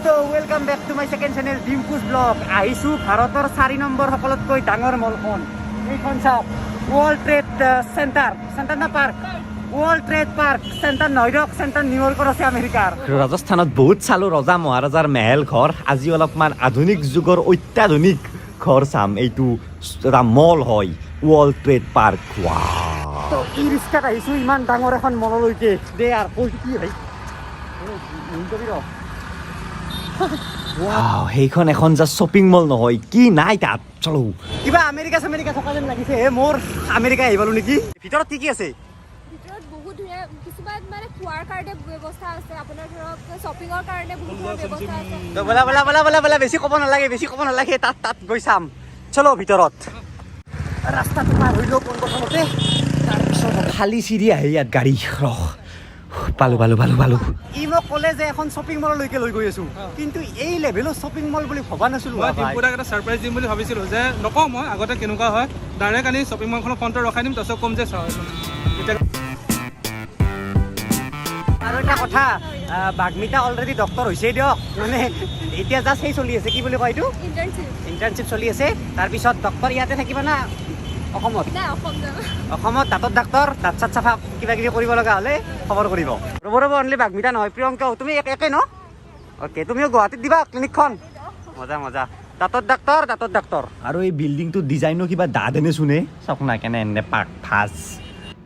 দোস্ত, welcome back to my second channel Dimpu's Vlog। আহিছোঁ ভাৰতৰ 4 নম্বৰ সকলোতকৈ ডাঙৰ মলখন। এইখন চাওক, ৱৰ্ল্ড ট্ৰেড চেণ্টাৰ। চেণ্টাৰ না park? World trade park. Centre নহয় দিয়ক, চেণ্টাৰ নিউয়ৰ্কৰ আছে, আমেৰিকাৰ। ৰাজস্থানত বহুত চালো ৰজা মহাৰাজাৰ মেহেল ঘৰ। আজি অলপমান আধুনিক যুগৰ অত্যাধুনিক ঘৰ চাম। এইটো এটা মল হয়, ৱৰ্ল্ড ট্ৰেড পাৰ্ক। তো ই ৰিক্সাত আহিছোঁ ইমান ডাঙৰ এখন মললৈকে। দে আৰু কৈছোঁ কি ভাই ৰ। সেইখন এখন জাষ্ট শ্বপিং মল নহয়, কি নাই তাত। চলো। কিবা আমেৰিকা চামেৰিকা থকা যেন লাগিছে হে মোৰ। আমেৰিকা আহি পালো নেকি? ভিতৰত কি কি আছে? ভিতৰত বহুত ধুনীয়া কিছুমান মানে খোৱাৰ কাৰণে ব্যৱস্থা আছে, আপোনাৰ ধৰক শ্বপিঙৰ কাৰণে বহুত ধৰণৰ ব্যৱস্থা আছে। তো ব'লা ব'লা ব'লা ব'লা ব'লা, বেছি ক'ব নালাগে, বেছি ক'ব নালাগে। তাত তাত গৈ চাম। চলো ভিতৰত। ৰাস্তাটো পাৰ হৈ লওঁ পোনপ্ৰথমতে, তাৰপিছত খালী চিৰি আহে ইয়াত গাড়ী। ৰহ, পালো পালো পালো পালো। ই মোক ক'লে যে এখন শ্বপিং মললৈকে লৈ গৈ আছো, কিন্তু এই লেভেলৰ শ্বপিং মল বুলি ভবা নাছিলো। মই ভাই। ডিম্পুদাক এটা ছাৰপ্ৰাইজ দিম বুলি ভাবিছিলোঁ যে নকওঁ মই আগতে কেনেকুৱা হয়, ডাইৰেক্ট আনি শ্বপিং মলখনৰ ফ্ৰণ্টত ৰখাই দিম, তাৰপিছত ক'ম যে চাওঁ এইখন। এতিয়া আৰু এটা কথা, বাগ্মিতা অলৰেডি ডক্তৰ হৈছে দিয়ক। মানে এতিয়া জাষ্ট সেই চলি আছে, কি বুলি কয় এইটো? ইণ্টাৰ্ণশ্বিপ। ইণ্টাৰ্ণশ্বিপ চলি আছে। তাৰপিছত ডক্তৰ ইয়াতে থাকিবা না অসমত? নাই, অসম যাম। অসমত দাঁতৰ ডাক্তৰ, দাঁত চাত চাফা কিবা কিবি কৰিব লগা হ'লে খবৰ কৰিব। ৰ'ব ৰ'ব, অনলি বাগ্মিতা নহয়, প্ৰিয়ংকাও। তুমি একে ন? অ'কে, তুমিও গুৱাহাটীত দিবা ক্লিনিকখন। মজা মজা, দাঁতৰ ডাক্তৰ, দাঁতৰ ডাক্তৰ। আৰু এই বিল্ডিংটোৰ ডিজাইনো কিবা দা দেনে চোনে। চাওক না, কেনে এনে পাক ফাজ।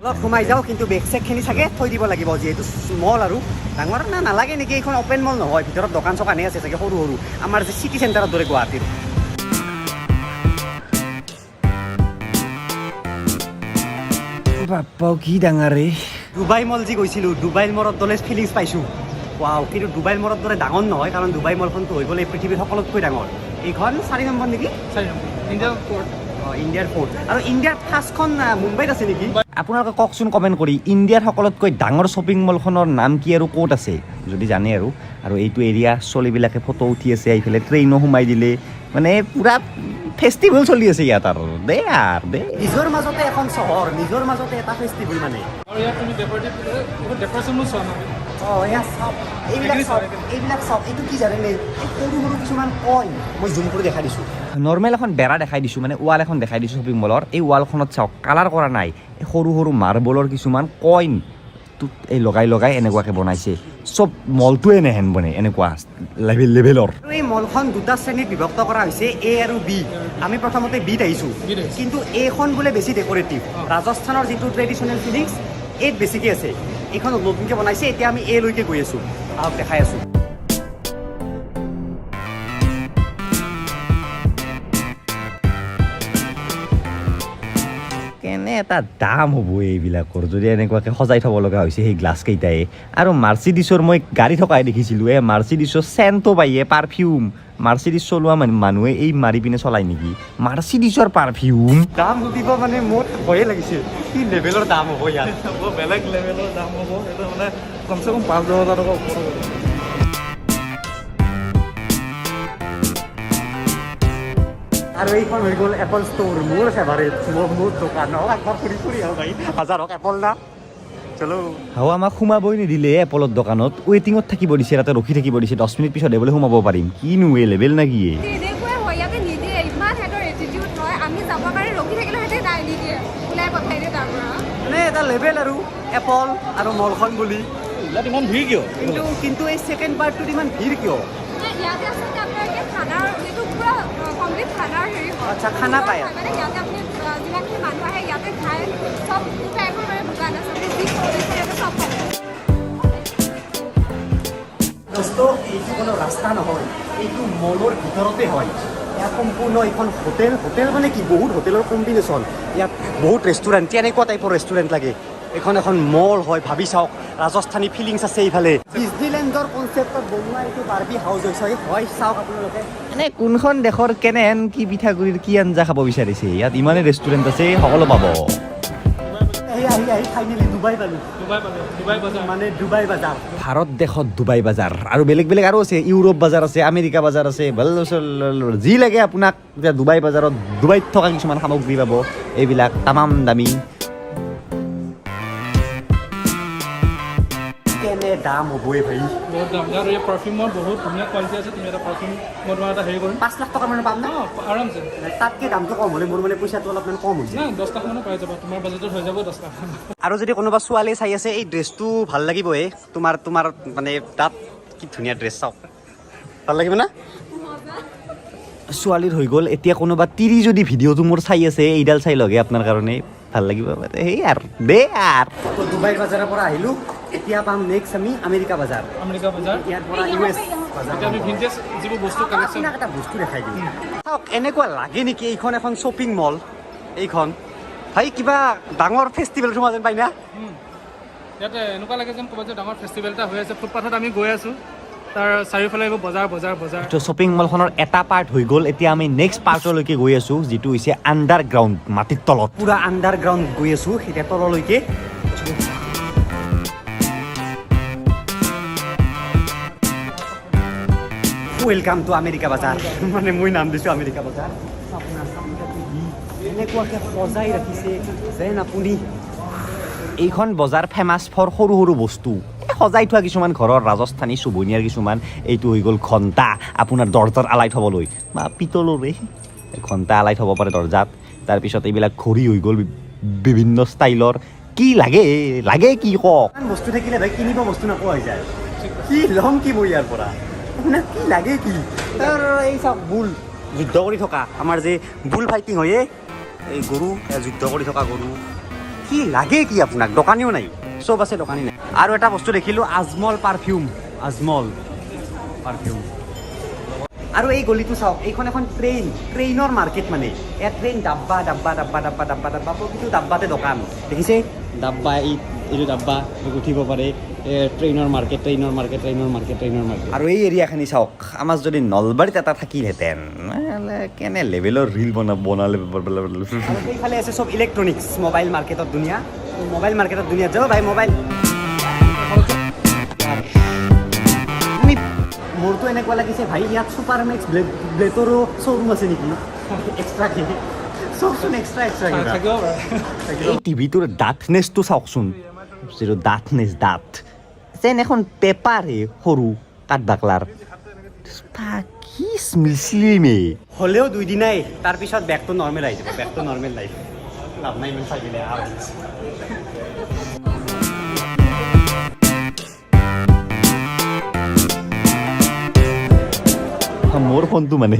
অলপ সোমাই যাওঁ, কিন্তু বেগ চেগখিনি চাগে থৈ দিব লাগিব, যিহেতু মল আৰু ডাঙৰ না। নালাগে নেকি? এইখন অ'পেন মল নহয়, ভিতৰত দোকান চোকানেই আছে চাগে সৰু সৰু, আমাৰ যে চিটি চেণ্টাৰৰ দৰে গুৱাহাটীৰ। বাপ্পাও, কি ডাঙৰ ৰে! ডুবাই মল যি গৈছিলোঁ, ডুবাই মলৰ দৰে ফিলিংছ পাইছোঁ। ৱাও! কিন্তু ডুবাই মলৰ দৰে ডাঙৰ নহয়, কাৰণ ডুবাই মলখনটো হৈ গ'ল এই পৃথিৱীৰ সকলোতকৈ ডাঙৰ। এইখন 4 নম্বৰ নেকি? 4 নম্বৰ, ইণ্ডিয়া ফ'ৰ্থ। অঁ, ইণ্ডিয়াৰ ফ'ৰ্থ আৰু ইণ্ডিয়াৰ ফাৰ্ষ্টখন মুম্বাইত আছে নেকি? আপোনালোকে কওকচোন কমেণ্ট কৰি, ইণ্ডিয়াৰ সকলোতকৈ ডাঙৰ শ্বপিং মলখনৰ নাম কি আৰু ক'ত আছে, যদি জানে। আৰু আৰু এইটো এৰিয়া, ছোৱালীবিলাকে ফটো উঠি আছে। এইফালে ট্ৰেইনো সোমাই দিলে। মানে পূৰা ফেষ্টিভেল চলি আছে ইয়াত আৰু। দে আৰু দে। নিজৰ মাজতে এখন চহৰ, নিজৰ মাজতে এটা ফেষ্টিভেল মানে। আৰু ইয়াত তুমি ডেকৰেটিভ ডেকৰেশ্যনো চোৱা নহয়। অঁ, এয়া চাওক, এইবিলাক এইখিনি চাওক। চাওক। এইবিলাক চাওক, এইটো কি জানেনে? এই সৰু সৰু কিছুমান কইন, মই জুম কৰি দেখাই দিছোঁ। নৰ্মেল এখন বেৰা দেখাই দিছোঁ, মানে ৱাল এখন দেখাই দিছোঁ শ্বপিং মলৰ। এই ৱালখনত চাওক, কালাৰ কৰা নাই, এই সৰু সৰু মাৰ্বলৰ কিছুমান কইন এই লগাই লগাই এনেকুৱাকৈ বনাইছে। চব মলটোৱে এনেহেন বনে, এনেকুৱা লেভেলৰ। আৰু এই মলখন দুটা শ্ৰেণীত বিভক্ত কৰা হৈছে, এ আৰু বি। আমি প্ৰথমতে বিত আহিছোঁ। বিত আহিছোঁ। কিন্তু এইখন বোলে বেছি ডেক'ৰেটিভ। ৰাজস্থানৰ যিটো ট্ৰেডিশ্যনেল ফিলিংছ, এইত বেছিকৈ আছে। এইখন নতুনকৈ বনাইছে। এতিয়া আমি এ লৈকে গৈ আছোঁ, আহক দেখাই আছোঁ। কেনে এটা দাম হ'ব এইবিলাকৰ, যদি এনেকুৱাকৈ সজাই থ'ব লগা হৈছে সেই গ্লাছকেইটাই। আৰু মাৰ্চিডিছৰ মই গাড়ী থকাই দেখিছিলোঁ। এই মাৰ্চিডিছৰ চেণ্টো পাইয়ে, পাৰফিউম। মাৰ্চিডিছ চলোৱা মানুহে এই মাৰি পিনে চলায় নেকি মাৰ্চিডিছৰ পাৰফিউম? দাম সুধিব মানে মোৰ ভয়ে লাগিছে, কি লেভেলৰ দাম হ'ব ইয়াত। হ'ব, বেলেগ লেভেলৰ দাম হ'ব সেইটো। মানে কমচে কম 5-10 হাজাৰ টকা ওপৰত হ'ব। আৰু এইখন হৈ গ'ল এপল ষ্ট'ৰ, মোৰ ফেভাৰিট, মোৰ দোকান। অঁ, একবাৰ ফুৰি ফুৰি আহোঁ ভাই, হাজাৰ হওক এপল না। চলো। হাও, আমাক সোমাবই নিদিলে এপলৰ দোকানত। ৱেটিঙত থাকিব দিছে, তাতে ৰখি থাকিব দিছে। 10 মিনিট পিছত বোলে সোমাব পাৰিম। কিনো এই লেভেল না কি? তেনেকুৱাই হয়, ইয়াতে নিদিয়ে। ইমান সিহঁতৰ এটিটিউড হয়। আমি যাবৰ কাৰণে ৰখি থাকিলে সিহঁতে নাই, নিদিয়ে, ওলাই পঠাই দিয়ে তাৰ পৰা। মানে এটা লেভেল আৰু এপল আৰু মলখন বুলি। ইয়াত ইমান ভিৰ কিয়? কিন্তু এই ছেকেণ্ড পাৰ্টটোত ইমান ভিৰ কিয়? মানে ইয়াতে আচলতে আপোনালোকে খানাৰ, এইটো পুৰা কমপ্লিট খানাৰ হেৰি হয়। আচ্ছা, খানা পায়। মানে ইয়াতে আপুনি যিমানখিনি মানুহ আহে ইয়াতে খায়। চব টাইপৰ মানে দোকান আছে, আপুনি যি খাব বিচাৰে ইয়াতে চব পাব। দোস্ত, এইটো কোনো ৰাস্তা নহয়, এইটো মলৰ ভিতৰতে হয়। ইয়াত সম্পূৰ্ণ এইখন হোটেল। হোটেল মানে কি, বহুত হোটেলৰ কম্বিনেশ্যন। ইয়াত বহুত ৰেষ্টুৰেণ্ট, কেনেকুৱা টাইপৰ ৰেষ্টুৰেণ্ট লাগে। এইখন এখন মল হয়, ভাবি চাওক। ৰাজস্থানী ফিলিংছ আছে। এইফালে ডিজনীলেণ্ডৰ কনচেপ্টত বনোৱা এইটো বাৰ্বি হাউচ হৈছে হয়, চাওক আপোনালোকে। মানে কোনখন দেশৰ কেনেহেন কি পিঠাগুড়িৰ কি আঞ্জা খাব বিচাৰিছে, ইয়াত ইমানেই ৰেষ্টুৰেণ্ট আছে, সকলো পাব। আহি আহি আহি ফাইনেলি ডুবাই পালোঁ। ডুবাই পালে, ডুবাই বজাৰ। মানে ডুবাই বজাৰ। ভাৰত দেশত ডুবাই বাজাৰ আৰু বেলেগ বেলেগ আৰু আছে। ইউৰোপ বাজাৰ আছে, আমেৰিকা বাজাৰ আছে, ভাল যি লাগে আপোনাক। এতিয়া ডুবাই বাজাৰত ডুবাইত থকা কিছুমান সামগ্ৰী পাব, এইবিলাক তামাম দামী। কেনে দাম হ'বই ভাই। বহুত দাম ইয়াত। এই পাৰফিউমৰ বহুত ধুনীয়া কোৱালিটি আছে। তুমি এটা পাৰফিউম, মই তোমাৰ এটা হেৰি কৰিম। 5 লাখ টকা মানে পাম না? অঁ, আৰামছে। তাতকৈ দামটো কম হ'লে মোৰ মানে পইচাটো অলপমান কম হৈ যায়। নাই, 10 লাখ মানো পাই যাবা। তোমাৰ বাজেটত হৈ যাব 10 লাখ। আৰু যদি কোনোবা ছোৱালীয়ে চাই আছে, এই ড্ৰেছটো ভাল লাগিব এই তোমাৰ তোমাৰ মানে তাত কি ধুনীয়া ড্ৰেছ চাওক, ভাল লাগিব না? ছোৱালীৰ হৈ গ'ল। এতিয়া কোনোবা তিৰি যদি ভিডিঅ'টো মোৰ চাই আছে, এইডাল চাই লগে, আপোনাৰ কাৰণে ভাল লাগিব। সেই আৰু দে আৰু। তো ডুবাই বজাৰৰ পৰা আহিলোঁ, এতিয়া পাম নেক্সট আমি আমেৰিকা বজাৰ। আমেৰিকা বজাৰ। ইয়াৰ পৰা ইউ এছ বজাৰ। এতিয়া আমি ভিনটেজ যিবোৰ বস্তু কালেকশ্যন আপোনাক এটা বস্তু দেখাই দিওঁ, চাওক। এনেকুৱা লাগে নেকি এইখন এখন শ্বপিং মল? এইখন ভাই কিবা ডাঙৰ ফেষ্টিভেল সোমোৱা যেন পাই না? ইয়াতে এনেকুৱা লাগে যেন ক'ৰবাত যে ডাঙৰ ফেষ্টিভেল এটা হৈ আছে। ফুটপাথত আমি গৈ আছোঁ, তাৰ চাৰিওফালে এইবোৰ বজাৰ বজাৰ বজাৰ। তো শ্বপিং মলখনৰ এটা পাৰ্ট হৈ গ'ল। এতিয়া আমি নেক্সট পাৰ্টলৈকে গৈ আছোঁ, যিটো হৈছে আণ্ডাৰগ্ৰাউণ্ড, মাটিৰ তলত। পুৰা আণ্ডাৰগ্ৰাউণ্ড গৈ আছোঁ এতিয়া তললৈকে। Welcome to America বজাৰ। মানে মই নাম দিছোঁ আমেৰিকা বজাৰ। আপোনাৰ চাৰিটা টিভি এনেকুৱাকৈ সজাই ৰাখিছে যেন আপুনি এইখন বজাৰ ফেমাছ ফৰ সৰু সৰু বস্তু, এই সজাই থোৱা কিছুমান ঘৰৰ ৰাজস্থানী চুবনীয়াৰ কিছুমান। এইটো হৈ গ'ল ঘণ্টা, আপোনাৰ দৰ্জাত আলাই থ'বলৈ বা পিতলৰে ঘণ্টা আলাই থ'ব পাৰে দৰ্জাত। তাৰপিছত এইবিলাক ঘড়ী হৈ গ'ল বিভিন্ন ষ্টাইলৰ। কি লাগে লাগে কি কওক। ইমান বস্তু থাকিলে ভাই কিনিব বস্তু নোপোৱা হৈ যায়। কি ল'ম কি মই ইয়াৰ পৰা? আপোনাক কি লাগে কি? তাৰ এই চাওক, বুল যুদ্ধ কৰি থকা, আমাৰ যে বুল ফাইটিং হয়ে, এই গৰু, এই যুদ্ধ কৰি থকা গৰু। কি লাগে কি আপোনাক? দোকানীও নাই, চব আছে, দোকানী নাই। আৰু এটা বস্তু দেখিলোঁ, আজমল পাৰফিউম, আজমল পাৰফিউম। আৰু এই গলিটো চাওক, এইখন এখন ট্ৰেইনৰ মাৰ্কেট। মানে ইয়াত ট্ৰেইন ডাব্বা ডাব্বা ডাব্বা ডাব্বা ডাব্বা ডাব্বা, প্ৰতিটো ডাব্বাতে দোকান দেখিছে। ডাব্বা, এইটো ডাব্বা উঠিব পাৰে। ট্ৰেইনৰ মাৰ্কেট, ট্ৰেইনৰ মাৰ্কেট, ট্ৰেইনৰ মাৰ্কেট, ট্ৰেইনৰ মাৰ্কেট। আৰু এই এৰিয়াখিনি চাওক, আমাৰ যদি নলবাৰীত এটা থাকিলহেঁতেন, নহ'লে কেনে লেভেলৰ ৰিল বনালে। আৰু সেইফালে আছে চব ইলেক্ট্ৰনিক্স, মোবাইল মাৰ্কেটৰ দুনিয়া। মোবাইল মাৰ্কেটৰ দুনিয়াত যাব ভাই। মোবাইল আমি মোৰতো এনেকুৱা লাগিছে ভাই, ইয়াত ছুপাৰ মেক্স ব্লেডৰো শ্ব'ৰুম আছে নেকি এক্সট্ৰাকে? চবচোন এক্সট্ৰা এক্সট্ৰা কিবা। থাকিব পাৰে। এই টিভিটোৰ ডাঠনেছটো চাওকচোন, যিটো ডাঠনেছ, ডাঠ যেন এখন পেপাৰহে সৰু কাঠবাকলাৰ। কি স্লিমে। হ'লেও দুইদিনাই, তাৰপিছত বেকটো নৰ্মেল আহি যাব, বেকটো নৰ্মেল লাইফ। লাভ নাই ইমান চাই দিলে আৰু। মোৰ ফোনটো মানে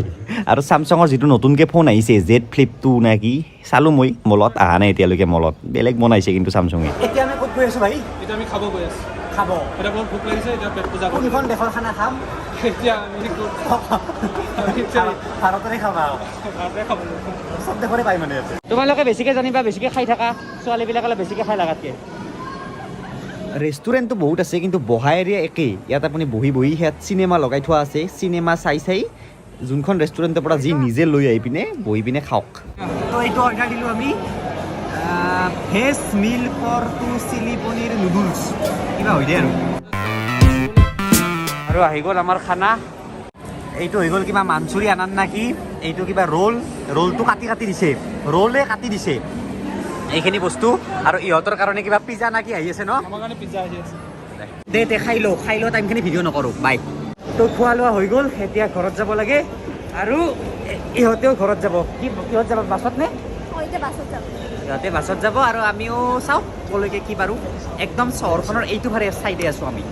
আৰু চামচাঙৰ যিটো নতুনকৈ ফোন আহিছে, জেড ফ্লিপ 2 নে কি, চালোঁ মই মলত, অহা নাই এতিয়ালৈকে মলত। বেলেগ বনাইছে কিন্তু চামচুঙে। এতিয়া আমি ক'ত গৈ আছোঁ ভাই? এতিয়া আমি খাব গৈ আছোঁ। খাব? এতিয়া বহুত ভোক লাগিছে, এতিয়া পেট পূজা কৰিম। কোনখন দেশৰ খানা খাম? এতিয়া আমি ক'ত? আমি এতিয়া ভাৰতৰে খাবা? ভাৰতে খাব লাগিব। চব দেশৰে পাই মানে ইয়াতে। তোমালোকে বেছিকে জানিবা, বেছিকে খাই থাকা। ছোৱালীবিলাক অলপ বেছিকে খাই লাগাতকে। ৰেষ্টুৰেণ্টটো বহুত আছে, কিন্তু বহা এৰিয়া একেই। ইয়াত আপুনি বহি বহি, ইয়াত চিনেমা লগাই থোৱা আছে, চিনেমা চাই চাই যোনখন ৰেষ্টুৰেণ্টৰ পৰা যি নিজে লৈ আহি পিনে বহি পিনে খাওক। তো এইটো অৰ্ডাৰ দিলোঁ আমি, veg meal for two, chilli paneer, noodles, কিবা হৈ দিয়ে আৰু। আৰু আহি গ'ল আমাৰ খানা। এইটো হৈ গ'ল কিবা মাঞ্চুৰিয়ান না কি, এইটো কিবা ৰোল। ৰোলটো কাটি কাটি দিছে, ৰোলে কাটি দিছে এইখিনি বস্তু। আৰু ইহঁতৰ কাৰণে কিবা পিজ্জা না কি আহি আছে ন? আমাৰ কাৰণে পিজ্জা আহি আছে। দে দে, খাই লওঁ, খাই লোৱা টাইমখিনি ভিডিঅ' নকৰোঁ, বাই। তো খোৱা লোৱা হৈ গ'ল, এতিয়া ঘৰত যাব লাগে আৰু ইহঁতেও ঘৰত যাব। কি কিহত যাব, বাছত নে? অঁ, এতিয়া বাছত যাব। ইহঁতে বাছত যাব আৰু আমিও চাওঁ ক'লৈকে কি পাৰোঁ। একদম চহৰখনৰ এইটো ফালে চাইডে আছোঁ আমি।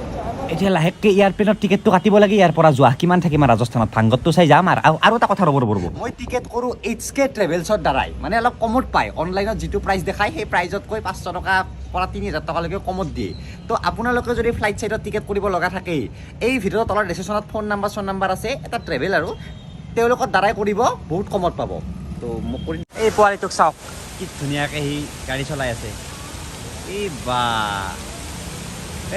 এতিয়া লাহেকৈ এয়াৰপ্লেনৰ টিকেটটো কাটিব লাগে। ইয়াৰ পৰা যোৱা কিমান থাকিম আৰু ৰাজস্থানত, ভাংগতটো চাই যাম। আৰু আৰু এটা কথা, ৰ'ব ৰ'ব ৰ'ব। মই টিকেট কৰোঁ এইচ কে ট্ৰেভেলছৰ দ্বাৰাই, মানে অলপ কমত পায়। অনলাইনত যিটো প্ৰাইচ দেখায়, সেই প্ৰাইজতকৈ 500 টকাৰ পৰা 3000 টকালৈকে কমত দিয়ে। তো আপোনালোকে যদি ফ্লাইট চাইটত টিকেট কৰিব লগা থাকেই, এই ভিডিঅ'ৰ তলৰ ডিছক্ৰিপশ্যনত ফোন নাম্বাৰ চোন নাম্বাৰ আছে, এটা ট্ৰেভেল আৰু তেওঁলোকৰ দ্বাৰাই কৰিব, বহুত কমত পাব। তো মোক কৰি এই পোৱালিটোক চাওক, কি ধুনীয়াকৈ সি গাড়ী চলাই আছে। এই বা,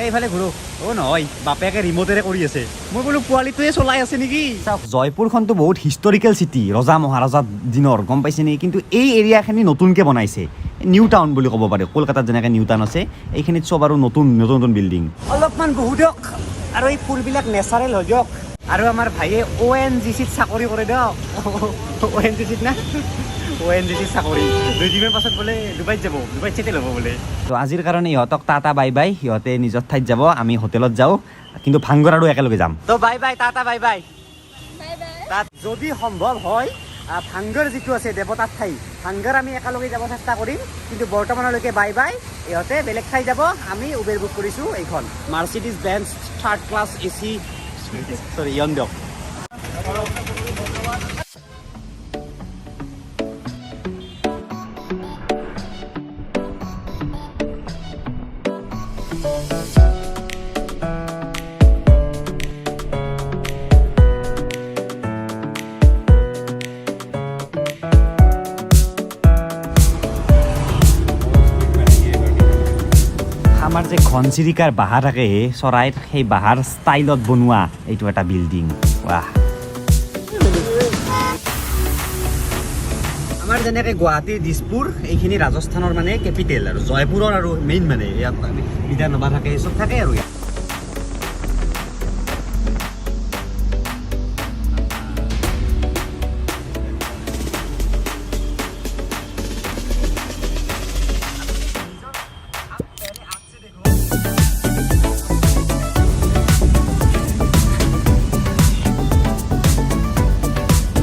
এইফালে ঘূৰো। অ' নহয়, বাপেকে ৰিম'টেৰে কৰি আছে। মই বোলো পোৱালিটোৱে চলাই আছে নেকি। চাওক, জয়পুৰখনতো বহুত হিষ্টৰিকেল চিটি, ৰজা মহাৰজা দিনৰ, গম পাইছে নেকি? কিন্তু এই এৰিয়াখিনি নতুনকৈ বনাইছে, নিউ টাউন বুলি ক'ব পাৰি। কলকাতাত যেনেকৈ নিউ টাউন আছে, এইখিনিত চব আৰু নতুন নতুন নতুন বিল্ডিং। অলপমান বহু দিয়ক আৰু এই ফুলবিলাক নেচাৰেল হৈ দিয়ক। আৰু আমাৰ ভাইয়ে অ' এন জি চিত চাকৰি কৰে দিয়ক। অ' এন জি চিত না? অ'এনজিচি চাকৰি। 2 দিনৰ পাছত বোলে ডুবাইত যাব, ডুবাইত চেটেল হ'ব বোলে। তো আজিৰ কাৰণে ইহঁতক টাটা বাই বাই। সিহঁতে নিজৰ ঠাইত যাব, আমি হোটেলত যাওঁ। কিন্তু ভাংগৰ আৰু একেলগে যাম। তো bye bye, tata, bye bye. Bye bye. তাত যদি সম্ভৱ হয়, ভাংগৰ যিটো আছে দেৱতাৰ ঠাই ভাংগৰ, আমি একেলগে যাব চেষ্টা কৰিম। কিন্তু বৰ্তমানলৈকে বাই বাই। ইহঁতে বেলেগ ঠাই যাব। আমি উবেৰ বুক কৰিছোঁ এইখন Mercedes Benz third class AC, sorry, ইয়ন দিয়ক। আমাৰ যে ঘনচিৰিকাৰ বাহা থাকে চৰাইৰ, সেই বাহাৰ ষ্টাইলত বনোৱা এইটো এটা বিল্ডিং। ৱাহ! আমাৰ যেনেকৈ গুৱাহাটীৰ দিছপুৰ, এইখিনি ৰাজস্থানৰ মানে কেপিটেল আৰু জয়পুৰৰ আৰু মেইন মানে ইয়াত বিধানসভা থাকে, চব থাকে আৰু ইয়াত।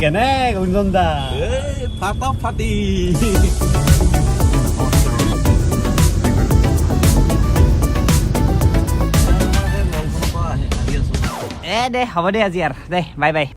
কেনে গুঞ্জন দা? ফাটাফাটি। এ দে, হ'ব দে আজি আৰু দে, বাই বাই।